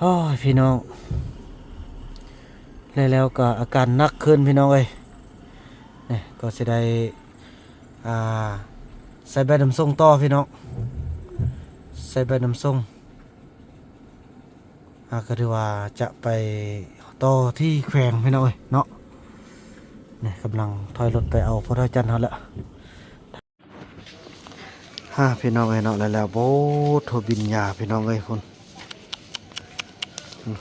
ໂອ້ຍ ພີ່ນ້ອງ ແລ້ວ ແລ້ວກໍອາການໜັກຂຶ້ນ ພີ່ນ້ອງເອີຍ. ນີ້ກໍຊິໄດ້ ອ່າ ໃສ່ໃບນຳສົ່ງຕໍ່ ພີ່ນ້ອງ ໃສ່ໃບນຳສົ່ງ. ອ່າ ກໍຖືວ່າຈະໄປຕໍ່ທີ່ແຂວງ ພີ່ນ້ອງເອີຍເນາະ. ນີ້ກຳລັງຖອຍລົດໄປເອົາພໍ່ເຖົ້າຈັນເຮົາແລ້ວ. ຮາ ພີ່ນ້ອງເອີຍເນາະ ແລ້ວ ແລ້ວ ໂອ້ ໂທ ບິນຍາ ພີ່ນ້ອງເອີຍ ພຸ້ນ ອືມ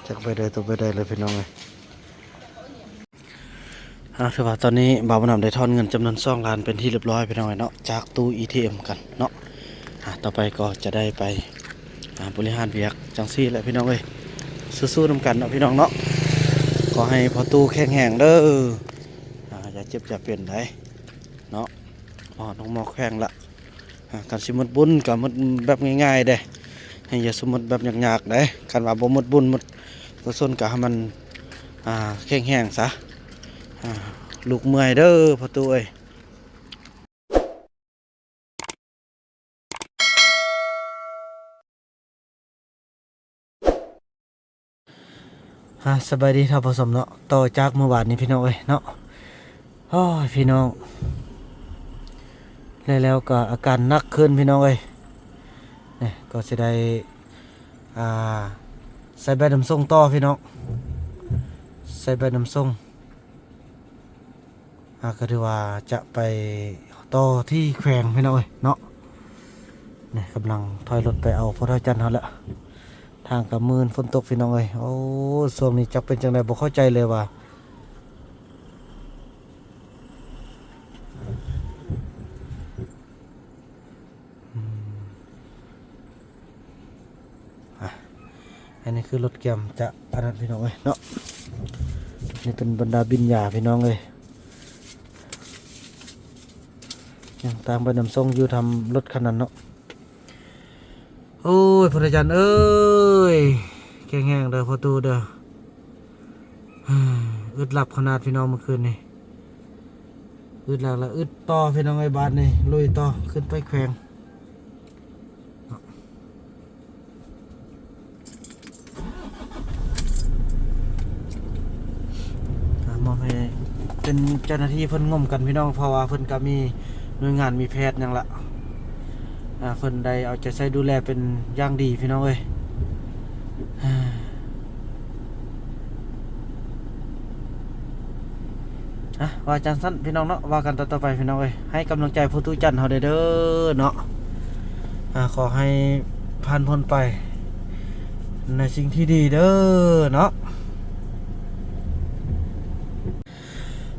ຈັກໃບໃດຕໍ່ໃບໃດເລີຍ ພີ່ນ້ອງເອີຍ. ອ່າ ຖືວ່າຕອນນີ້ບ່າວບຸນນຳໄດ້ຖອນເງິນຈຳນວນສອງລ້ານເປັນທີ່ຮຽບຮ້ອຍ ພີ່ນ້ອງເອີຍເນາະ ຈາກຕູ້ ອີທີເອັມ ກັນເນາະ. ອ່າ ຕໍ່ໄປກໍຈະໄດ້ໄປ ອ່າ ບໍລິຫານວຽກຈັ່ງຊີ້ແຫຼະ ພີ່ນ້ອງເອີຍ. ສູ້ໆນຳກັນເນາະ ພີ່ນ້ອງເນາະ. ຂໍໃຫ້ພໍ່ຕູ້ແຂງແຮງເດີ ອ່າ ຢ່າເຈັບຢ່າເປັນໃດເນາະ. ຮອດໂຮງໝໍແຂວງລະ ອ່າ ຄັນຊິໝົດບຸນກໍໝົດແບບງ່າຍໆເດ້ ໃຫ້ຢ່າສົມມຸດແບບຍາກໆເດ້. ຄັນວ່າບໍ່ໝົດບຸນໝົດກຸສົນກໍໃຫ້ມັນ ອ່າ ແຂງແຮງຊະ. ອ່າ ລູກເມື່ອຍເດີພໍ່ຕູ້ເອີຍ. ຮາ ສະບາຍດີທ່ານຜູ້ຊົມເນາະ. ຕໍ່ຈາກມື້ວານນີ້ ພີ່ນ້ອງເອີຍເນາະ. ໂອ້ຍ ພີ່ນ້ອງ ແລ້ວ ແລ້ວກໍອາການໜັກຂຶ້ນ ພີ່ນ້ອງເອີຍ. ນີ້ກໍຊິໄດ້ ອ່າ ໃສ່ໃບນຳສົ່ງຕໍ່ ພີ່ນ້ອງ ໃສ່ໃບນຳສົ່ງ. ອ່າ ກໍຖືວ່າຈະໄປຕໍ່ທີ່ແຂວງ ພີ່ນ້ອງເອີຍເນາະ. ນີ້ກຳລັງຖອຍລົດໄປເອົາພໍ່ເຖົ້າຈັນເຮົາແລ້ວ. ທາງກໍມື່ນ ຝົນຕົກ ພີ່ນ້ອງເອີຍ. ໂອ້ ຊ່ວງນີ້ຈັກເປັນຈັ່ງໃດ ບໍ່ເຂົ້າໃຈເລີຍວ່າ ອືມ ອ່ະ ອັນນີ້ຄືລົດກຽມຈະອັນນັ້ນ ພີ່ນ້ອງເອີຍເນາະ. ນີ້ເປັນບັນດາບິນຍາ ພີ່ນ້ອງເອີຍ ຍັງຕາມໄປນຳສົ່ງຢູ່ ທຳລົດຄັນນັ້ນເນາະ. ໂອ້ຍ ພໍ່ເຖົ້າຈັນເອີຍ ແຂງແຮງເດີພໍ່ຕູ້ເດີ. ອຶດຫຼັບຂະໜາດ ພີ່ນ້ອງ ມື້ຄືນນີ້ ອຶດຫຼັບລະອຶດຕໍ່ ພີ່ນ້ອງເອີຍ. ບາດນີ້ລຸຍຕໍ່ ຂຶ້ນໄປແຂວງ ອ່າ ມອບໃຫ້ເປັນເຈົ້າໜ້າທີ່ເພິ່ນງົມກັນ ພີ່ນ້ອງ ເພາະວ່າເພິ່ນກໍມີໜ່ວຍງານ ມີແພດຫຍັງລະ ອ່າ ເພິ່ນໄດ້ເອົາໃຈໃສ່ດູແລເປັນຢ່າງດີ ພີ່ນ້ອງເອີຍ. ອ່າ ວ່າຈັ່ງຊັ້ນ ພີ່ນ້ອງເນາະ ວ່າກັນຕໍ່ໆໄປ ພີ່ນ້ອງເອີຍ. ໃຫ້ກຳລັງໃຈພໍ່ຕູ້ຈັນເຮົາແດ່ເດີເນາະ. ອ່າ ຂໍໃຫ້ຜ່ານພົ້ນໄປໃນສິ່ງທີ່ດີເດີເນາະ.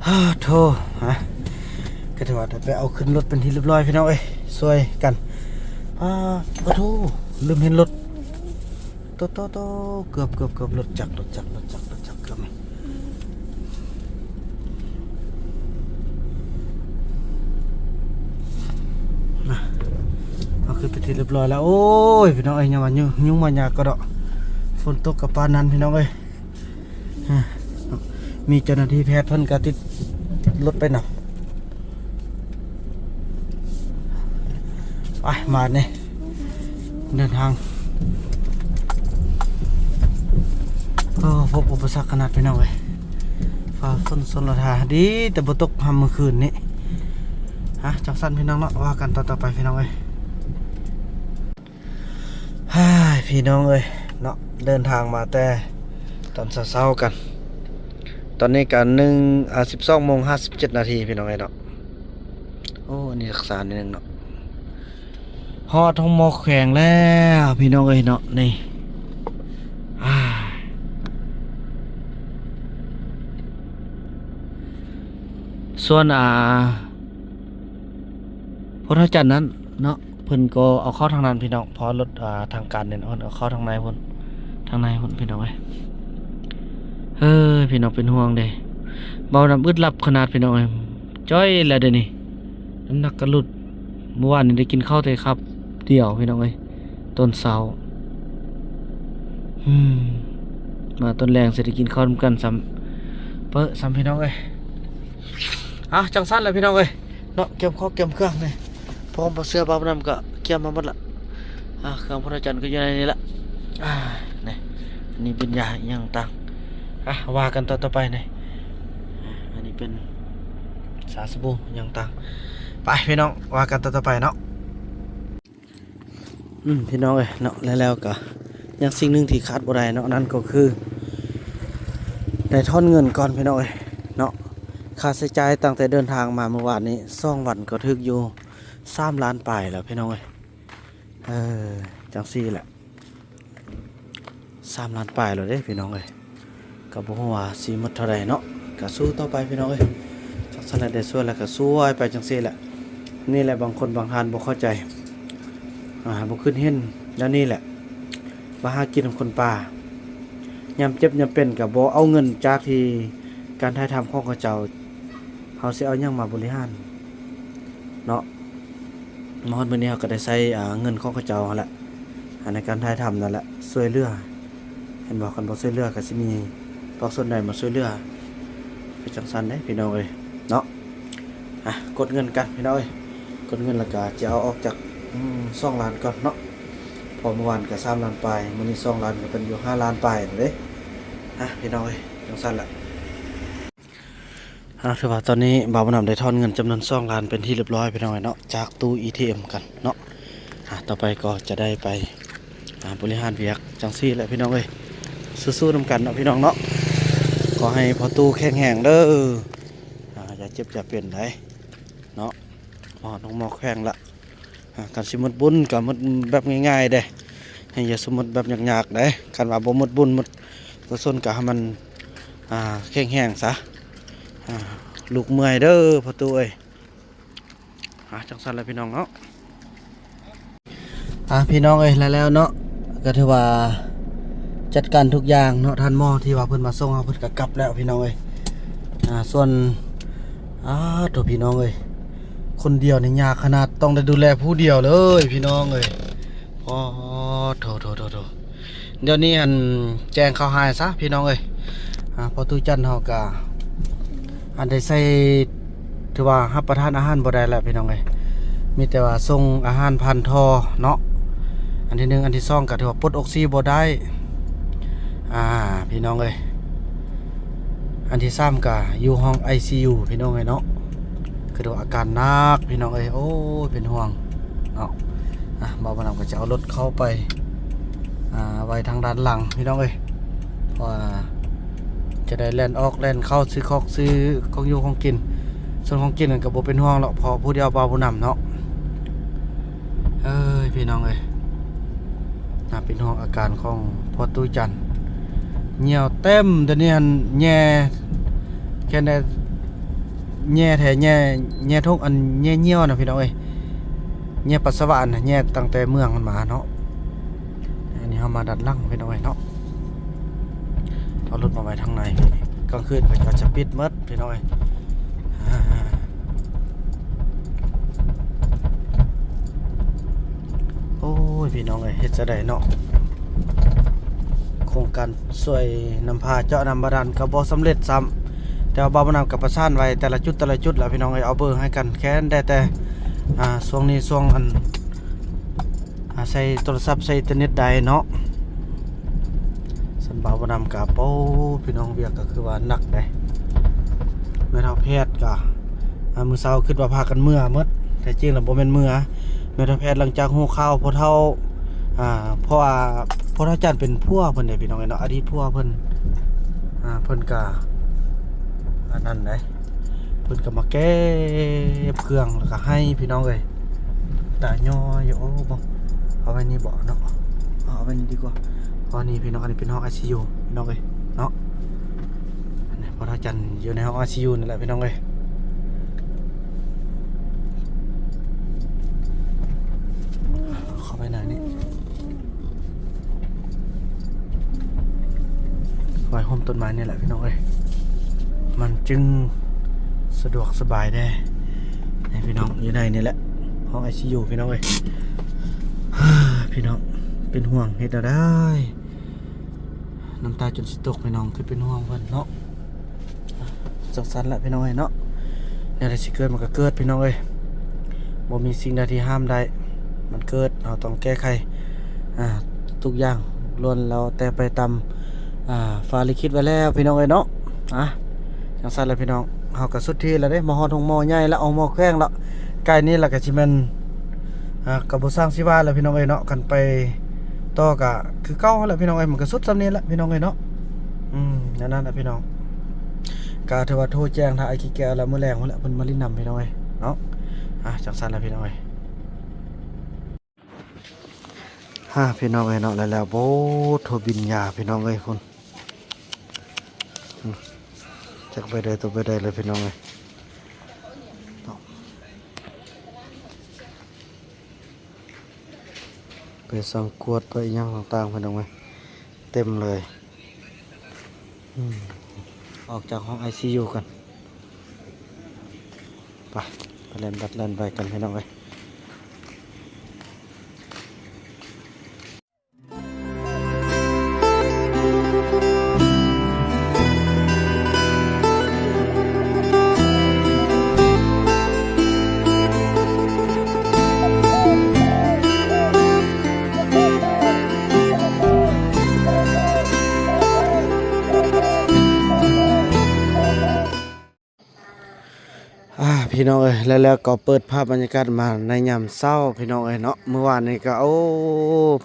ຮາ ໂທ ຮະ ກໍຖືວ່າໄດ້ໄປເອົາຂຶ້ນລົດເປັນທີ່ຮຽບຮ້ອຍ ພີ່ນ້ອງເອີຍ ຊ່ວຍກັນ. ອາ ໂອ້ໂທ ລືມເຫັນລົດ ໂຕ ໂຕ ໂຕ ເກືອບ ເກືອບ ເກືອບ ລົດຈັກ ລົດຈັກ ລົດຈັກ ລົດຈັກ ເກືອບ. ນະ ເອົາຂຶ້ນເປັນທີ່ຮຽບຮ້ອຍແລ້ວ. ໂອ້ຍ ພີ່ນ້ອງເອີຍ ຍັງວ່າຫຍຸ້ງ ຫຍຸ້ງມາຍາກກະເດາະ ຝົນຕົກກະປານນັ້ນ ພີ່ນ້ອງເອີຍ. ອາ ມີເຈົ້າໜ້າທີ່ແພດເພິ່ນກະຕິດລົດໄປນຳ. ໄປ ບາດນີ້ເດີນທາງ. ໂອ້ ພົບອຸປະສັກຂະໜາດ ພີ່ນ້ອງເອີຍ ຟ້າຝົນຊົນລະທາ. ດີແຕ່ບໍ່ຕົກຮຳມື້ຄືນນີ້. ອາ ຈັ່ງຊັ້ນ ພີ່ນ້ອງເນາະ ວ່າກັນຕໍ່ໆໄປ ພີ່ນ້ອງເອີຍ. ຮາຍ ພີ່ນ້ອງເອີຍເນາະ ເດີນທາງມາແຕ່ຕອນເຊົ້າໆກັນ. ຕອນນີ້ກະໜຶ່ງ ອາ ສິບສອງໂມງຫ້າສິບເຈັດນາທີ ພີ່ນ້ອງເອີຍເນາະ. ໂອ້ ອັນນີ້ຮັກສາໜ້ອຍໜຶ່ງເນາະ. ຮອດໂຮງໝໍແຂວງແລ້ວ ພີ່ນ້ອງເອີຍເນາະ. ນີ້ ອາ ສ່ວນ ອາ ພວກເຮົາຈັນນັ້ນເນາະ ເພິ່ນກໍເອົາເຂົ້າທາງນັ້ນ ພີ່ນ້ອງ ເພາະລົດ ອ່າ ທາງການແໜ້ນເອົາເຂົ້າທາງໃນພຸ້ນ ທາງໃນພຸ້ນ ພີ່ນ້ອງເອີຍ. ເອີ ພີ່ນ້ອງເປັນຫ່ວງເດ້ ເບົານ້ຳອຶດຫຼັບຂະໜາດ ພີ່ນ້ອງເອີຍ. ຈ້ອຍແລ້ວເດນີ້ ນ້ຳໜັກກະຫຼຸດ. ມື້ວານນີ້ໄດ້ກິນເຂົ້າແຕ່ຄາບດຽວ ພີ່ນ້ອງເອີຍ ຕອນເຊົ້າ. ອືມ ມາຕອນແລງຊິໄດ້ກິນເຂົ້ານຳກັນຊ້ຳ ເປິ້ນຊ້ຳ ພີ່ນ້ອງເອີຍ. ເອົາ ຈັ່ງຊັ້ນແຫຼະ ພີ່ນ້ອງເອີຍ. ເນາະ ກຽມເຂົ້າກຽມເຄື່ອງນີ້ ພ້ອມບໍ່ເຊື່ອ ບ່າວນຳກໍກຽມມາໝົດລະ. ອ່າ ເຄື່ອງພະອາຈານກໍຢູ່ໃນນີ້ລະ. ອ່າ ນີ້ ນີ້ເປັນຢາອີ່ຫຍັງຕ່າງ ອ່ະ ວ່າກັນຕໍ່ໆໄປນີ້. ອ່ະ ອັນນີ້ເປັນຊາບູອີ່ຫຍັງຕ່າງ ໄປພີ່ນ້ອງ ວ່າກັນຕໍ່ໆໄປເນາະ. ອືມ ພີ່ນ້ອງເອີຍເນາະ ແລ້ວ ແລ້ວກໍຍັງສິ່ງໜຶ່ງທີ່ຂາດບໍ່ໄດ້ເນາະ ນັ້ນກໍຄືໄດ້ຖອນເງິນກ່ອນ ພີ່ນ້ອງເອີຍເນາະ. ຄ່າໃຊ້ຈ່າຍຕັ້ງແຕ່ເດີນທາງມາມື້ວານນີ້ ສອງວັນກໍຖືກຢູ່ສາມລ້ານປາຍແລ້ວ ພີ່ນ້ອງເອີຍ. ເອີ ຈັ່ງຊີ້ແຫຼະ ສາມລ້ານປາຍແລ້ວເດ້ພີ່ນ້ອງເອີຍ. ກໍບໍ່ຮູ້ວ່າຊິໝົດເທົ່າໃດເນາະ ກໍສູ້ຕໍ່ໄປພີ່ນ້ອງເອີຍ. ຈັ່ງຊັ້ນແຫຼະ ໄດ້ຊ່ວຍແລ້ວກໍຊ່ວຍໄປຈັ່ງຊີ້ແຫຼະ. ນີ້ແຫຼະ ບາງຄົນບາງທ່ານບໍ່ເຂົ້າໃຈ ອ່າ ບໍ່ຄິດເຫັນແນວນີ້ແຫຼະ ວ່າຫາກິນນຳຄົນປ່າ ຍາມເຈັບຍາມເປັນກໍບໍ່ເອົາເງິນຈາກທີ່ການຖ່າຍທຳຂອງເຂົາເຈົ້າ ເຮົາຊິເອົາຫຍັງມາບໍລິຫານເນາະ. ມາຮອດມື້ນີ້ເຮົາກໍໄດ້ໃຊ້ ອ່າ ເງິນຂອງເຂົາເຈົ້າຫັ້ນແຫຼະ ໃນການຖ່າຍທຳນັ້ນແຫຼະ ຊ່ວຍເຫຼືອ ເຫັນບໍ່? ຄັນບໍ່ຊ່ວຍເຫຼືອກໍຊິມີພາກສ່ວນໃດມາຊ່ວຍເຫຼືອ? ຄືຈັ່ງຊັ້ນເດ້ພີ່ນ້ອງເອີຍເນາະ. ອ່ະ ກົດເງິນກັນພີ່ນ້ອງເອີຍ ກົດເງິນແລ້ວກໍຈະເອົາອອກຈາກ ອືມ ສອງລ້ານກ່ອນເນາະ ເພາະມື້ວານກໍສາມລ້ານປາຍ ມື້ນີ້ສອງລ້ານ ກໍເປັນຢູ່ຫ້າລ້ານປາຍແລ້ວເດ້. ອ່ະ ພີ່ນ້ອງເອີຍ ຈັ່ງຊັ້ນລະ. ອ່າ ຖືວ່າຕອນນີ້ບ່າວບຸນນຳໄດ້ຖອນເງິນຈຳນວນສອງລ້ານເປັນທີ່ຮຽບຮ້ອຍພີ່ນ້ອງເອີຍເນາະ ຈາກຕູ້ ອີທີເອັມ ກັນເນາະ. ອ່າ ຕໍ່ໄປກໍຈະໄດ້ໄປ ອ່າ ບໍລິຫານວຽກຈັ່ງຊີ້ແຫຼະພີ່ນ້ອງເອີຍ. ສູ້ໆນຳກັນເນາະພີ່ນ້ອງເນາະ ຂໍໃຫ້ພໍ່ຕູ້ແຂງແຮງເດີ້. ອ່າ ຢ່າເຈັບຢ່າເປັນໃດເນາະ ຮອດໂຮງໝໍແຂວງລະ. ອ່າ ຄັນຊິໝົດບຸນກໍໝົດແບບງ່າຍໆເດ້ ໃຫ້ຢ່າສົມມຸດແບບຍາກໆເດ້. ຄັນວ່າບໍ່ໝົດບຸນໝົດກຸສົນກໍໃຫ້ມັນ ອ່າ ແຂງແຮງຊະ. ອ່າ ລູກເມື່ອຍເດີ້ພໍ່ຕູ້ເອີຍ. ອ່າ ຈັ່ງຊັ້ນລະພີ່ນ້ອງເນາະ. ອ່າ ພີ່ນ້ອງເອີຍ ແລ້ວໆເນາະ ກໍຖືວ່າຈັດການທຸກຢ່າງເນາະ. ທ່ານໝໍທີ່ວ່າເພິ່ນມາສົ່ງເຮົາ ເພິ່ນກໍກັບແລ້ວພີ່ນ້ອງເອີຍ. ອ່າ ສ່ວນ ອ່າ ໂທ້ ພີ່ນ້ອງເອີຍ ຄົນດຽວນີ້ຍາກຂະໜາດ ຕ້ອງໄດ້ດູແລຜູ້ດຽວເລີຍພີ່ນ້ອງເອີຍ. ໂອ້ ໂທ້ໆໆໆ ດຽວນີ້ຫັ້ນແຈ້ງຂ່າວຮ້າຍຊະພີ່ນ້ອງເອີຍ. ອ່າ ພໍ່ຕູ້ຈັນເຮົາກະ ອັນໄດ້ໃຊ້ ຖືວ່າຮັບປະທານອາຫານບໍ່ໄດ້ແລ້ວພີ່ນ້ອງເອີຍ ມີແຕ່ວ່າສົ່ງອາຫານຜ່ານທໍ່ເນາະ ອັນທີໜຶ່ງ. ອັນທີສອງກໍຖືວ່າປົດອອກຊີບໍ່ໄດ້ ອ່າ ພີ່ນ້ອງເອີຍ. ອັນທີສາມກໍຢູ່ຫ້ອງໄອຊີຢູພີ່ນ້ອງເອີຍເນາະ ຄືວ່າອາການໜັກພີ່ນ້ອງເອີຍ. ໂອ້ຍ ເປັນຫ່ວງເນາະ. ອ່ະ ບ່າວບຸນນຳກໍຈະເອົາລົດເຂົ້າໄປ ອ່າ ໄວ້ທາງດ້ານຫຼັງພີ່ນ້ອງເອີຍ ເພາະວ່າຈະໄດ້ແລ່ນອອກແລ່ນເຂົ້າ ຊື້ຂອງ ຊື້ຂອງຢູ່ຂອງກິນ. ສ່ວນຂອງກິນນັ້ນກໍບໍ່ເປັນຫ່ວງດອກ ເພາະຜູ້ດຽວບ່າວບຸນນຳເນາະ. ເອີຍ ພີ່ນ້ອງເອີຍ ໜ້າເປັນຫ່ວງອາການຂອງພໍ່ຕູ້ຈັນ ຍ່ຽວເຕັມ. ດຽວນີ້ຫັ້ນແຍ່ ແຄ່ແນ່ ແຍ່ແທ້ ແຍ່ ແຍ່ຖົງ ອັນແຍ່ຍ່ຽວນະພີ່ນ້ອງເອີຍ ແຍ່ປັດສະວະນະ ແຍ່ຕັ້ງແຕ່ເມືອງຫັ້ນມາເນາະ. ອັນນີ້ເຮົາມາດ້ານຫຼັງພີ່ນ້ອງເອີຍເນາະ ເອົາລົດມາໄວ້ທາງໃນ. ກາງຄືນເພິ່ນກໍຈະປິດໝົດພີ່ນ້ອງເອີຍ. ໂອ້ຍ ພີ່ນ້ອງເອີຍ ເຮັດຈັ່ງໃດເນາະ ໂຄງການຊ່ວຍນຳພາເຈາະນ້ຳບາດານກໍບໍ່ສຳເລັດຊ້ຳ. ແຕ່ວ່າບ່າວບຸນນຳກໍປະສານໄວ້ແຕ່ລະຈຸດ ແຕ່ລະຈຸດແລ້ວພີ່ນ້ອງເອີຍ ເອົາເບີໃຫ້ກັນ ແຄ່ໄດ້ແຕ່ ອ່າ ຊ່ວງນີ້ຊ່ວງອັນ ອາໄສໂທລະສັບ ໃຊ້ອິນເຕີເນັດໄດ້ເນາະ. ສ່ວນບ່າວບຸນນຳກະ ໂອ້ ພີ່ນ້ອງ ວຽກກໍຄືວ່າໜັກເດ້. ແມ່ເຖົ້າແພດກະ ອາ ມື້ເຊົ້າຄິດວ່າພາກັນເມືອໝົດ ແທ້ຈິງແລ້ວບໍ່ແມ່ນເມືອ. ແມ່ເຖົ້າແພດຫຼັງຈາກຮູ້ຂ່າວພໍ່ເຖົ້າ ອາ ເພາະວ່າພໍ່ເຖົ້າຈັນເປັນຜົວເພິ່ນເດ້ພີ່ນ້ອງເອີຍເນາະ ອະດີດຜົວເພິ່ນ ອາ ເພິ່ນກະ ອັນນັ້ນເດ້ ເພິ່ນກໍມາເກັບເຄື່ອງແລ້ວກໍໄຫ້ພີ່ນ້ອງເອີຍ. ຕາຍ້ອຍຢູ່ ໂອ້ ເບິ່ງ ເອົາໄວ້ນີ້ເບາະເນາະ ເອົາໄວ້ນີ້ດີກວ່າ. ເພາະນີ້ພີ່ນ້ອງ ອັນນີ້ເປັນຫ້ອງໄອຊີຢູພີ່ນ້ອງເອີຍເນາະ. ອັນນີ້ພໍ່ເຖົ້າຈັນຢູ່ໃນຫ້ອງໄອຊີຢູນີ້ແຫຼະພີ່ນ້ອງເອີຍ. ເຂົ້າໄປໃນນີ້ ໄວ້ຮົ່ມຕົ້ນໄມ້ນີ້ແຫຼະພີ່ນ້ອງເອີຍ ມັນຈຶ່ງສະດວກສະບາຍແດ່. ໃຫ້ພີ່ນ້ອງຢູ່ໃນນີ້ແຫຼະ ຫ້ອງໄອຊີຢູພີ່ນ້ອງເອີຍ. ພີ່ນ້ອງ ເປັນຫ່ວງເຮັດແນວໃດ ນ້ຳຕາຈົນຊິຕົກພີ່ນ້ອງ ຄືເປັນຫ່ວງເພິ່ນເນາະ. ຈັ່ງຊັ້ນລະພີ່ນ້ອງເອີຍເນາະ ແນວໃດຊິເກີດມັນກໍເກີດພີ່ນ້ອງເອີຍ ບໍ່ມີສິ່ງໃດທີ່ຫ້າມໄດ້ ມັນເກີດ ເຮົາຕ້ອງແກ້ໄຂ ອ່າ ທຸກຢ່າງລ້ວນແລ້ວແຕ່ໄປຕາມ ອ່າ ຝາລິຂິດໄວ້ແລ້ວພີ່ນ້ອງເອີຍເນາະ. ອ່າ ຈັ່ງຊັ້ນລະພີ່ນ້ອງ ເຮົາກໍສຸດທີແລ້ວເດ້ ມາຮອດໂຮງໝໍໃຫຍ່ລະ ເອົາໝໍແຂວງລະ ໃກ້ນີ້ລະກໍຊິແມ່ນ ອ່າ ກໍບໍ່ຊ່າງຊິວ່າລະພີ່ນ້ອງເອີຍເນາະ. ຄັນໄປຕໍ່ກໍຄືເກົ່າຫັ້ນລະພີ່ນ້ອງເອີຍ ມັນກໍສຸດສ່ຳນີ້ລະພີ່ນ້ອງເອີຍເນາະ. ອືມ ແນວນັ້ນລະພີ່ນ້ອງ ກໍຖືວ່າໂທແຈ້ງທາງອ້າຍກີແກ້ວລະ ມື້ແລງພຸ້ນລະ ເພິ່ນມາຫຼິ້ນນຳພີ່ນ້ອງເອີຍເນາະ. ອ່າ ຈັ່ງຊັ້ນລະພີ່ນ້ອງເອີຍ. ຫາ ພີ່ນ້ອງເອີຍເນາະ ແລ້ວ ແລ້ວ ໂອ້ ໂທບິນຍາພີ່ນ້ອງເອີຍ ພຸ້ນ ອືມ ຈັກໄປໄດ້ຕົວໄປໄດ້ເລີຍພີ່ນ້ອງເອີຍ. ໄປສັງກວດໄປອີ່ຫຍັງຕ່າງໆ ພີ່ນ້ອງເອີຍ ເຕັມເລີຍ. ອືມ ອອກຈາກຫ້ອງໄອຊີຢູກ່ອນ ໄປ ໄປແລ່ນບັດແລ່ນໄວກັນພີ່ນ້ອງເອີຍ. ອ່າ ພີ່ນ້ອງເອີຍ ແລ້ວ ແລ້ວກໍເປີດພາບບັນຍາກາດມາໃນຍາມເຊົ້າ ພີ່ນ້ອງເອີຍເນາະ. ມື້ວານນີ້ກໍ ໂອ້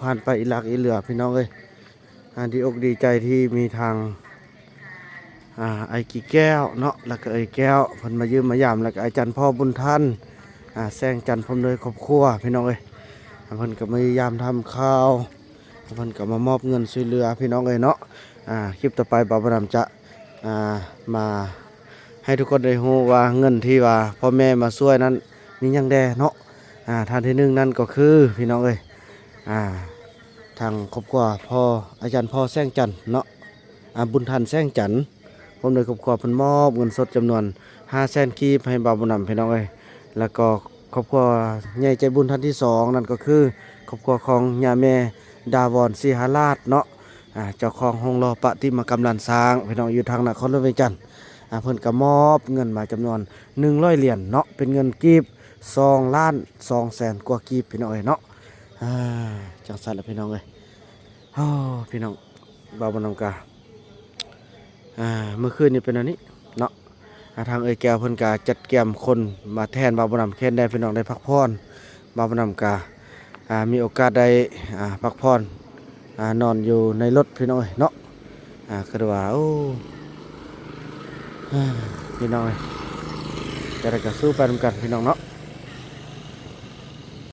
ຜ່ານໄປອີ່ຫຼັກອີ່ເຫຼືອ ພີ່ນ້ອງເອີຍ. ອ່າ ດີອົກດີໃຈທີ່ມີທາງ ອ່າ ອ້າຍກີແກ້ວເນາະ ແລ້ວກໍເອື້ອຍແກ້ວ ເພິ່ນມາຢ້ຽມມາຢາມ ແລ້ວກໍອາຈານພໍ່ບຸນທັນ ອ່າ ແສງຈັນ ພ້ອມດ້ວຍຄອບຄົວ ພີ່ນ້ອງເອີຍ. ອ່າ ເພິ່ນກໍມາຢ້ຽມຢາມຖາມຂ່າວ ເພິ່ນກໍມາມອບເງິນຊ່ວຍເຫຼືອ ພີ່ນ້ອງເອີຍເນາະ. ອ່າ ຄລິບຕໍ່ໄປ ບ່າວບຸນນຳຈະ ອ່າ ມາ ໃຫ້ທຸກຄົນໄດ້ຮູ້ວ່າເງິນທີ່ວ່າພໍ່ແມ່ມາຊ່ວຍນັ້ນມີຫຍັງແດ່ເນາະ. ອ່າ ທ່ານທີໜຶ່ງນັ້ນກໍຄື ພີ່ນ້ອງເອີຍ ອ່າ ທາງຄອບຄົວພໍ່ ອາຈານພໍ່ແສງຈັນເນາະ ອ່າ ບຸນທັນແສງຈັນ ພ້ອມດ້ວຍຄອບຄົວ ເພິ່ນມອບເງິນສົດຈຳນວນຫ້າແສນກີບໃຫ້ບ່າວບຸນນຳ ພີ່ນ້ອງເອີຍ. ແລ້ວກໍຄອບຄົວໃຫຍ່ໃຈບຸນທ່ານທີສອງນັ້ນກໍຄືຄອບຄົວຂອງຍ່າແມ່ດາວອນ ສີຫາລາດເນາະ ອ່າ ເຈົ້າຂອງໂຮງຫຼໍ່ປະຕິມາກຳລ້ານຊ້າງ ພີ່ນ້ອງ ຢູ່ທາງນະຄອນຫຼວງວຽງຈັນ. ອ່າ ເພິ່ນກໍມອບເງິນມາຈຳນວນໜຶ່ງຮ້ອຍຫຼຽນເນາະ ເປັນເງິນກີບສອງລ້ານສອງແສນກວ່າກີບ ພີ່ນ້ອງເອີຍເນາະ. ອ່າ ຈັ່ງຊັ້ນລະພີ່ນ້ອງເອີຍ. ໂອ້ ພີ່ນ້ອງ ບ່າວບຸນນຳກະ ອ່າ ມື້ຄືນນີ້ເປັນອັນນີ້ເນາະ. ອ່າ ທາງເອື້ອຍແກ້ວເພິ່ນກະຈັດກຽມຄົນມາແທນບ່າວບຸນນຳ ແຄ້ນໄດ້ພີ່ນ້ອງໄດ້ພັກຜ່ອນ. ບ່າວບຸນນຳກະ ອ່າ ມີໂອກາດໄດ້ ອ່າ ພັກຜ່ອນ ອ່າ ນອນຢູ່ໃນລົດ ພີ່ນ້ອງເອີຍເນາະ. ອ່າ ກໍຖືວ່າ ໂອ້ ພີ່ນ້ອງເອີຍ ຈະໄດ້ກໍສູ້ໄປນຳກັນ ພີ່ນ້ອງເນາະ.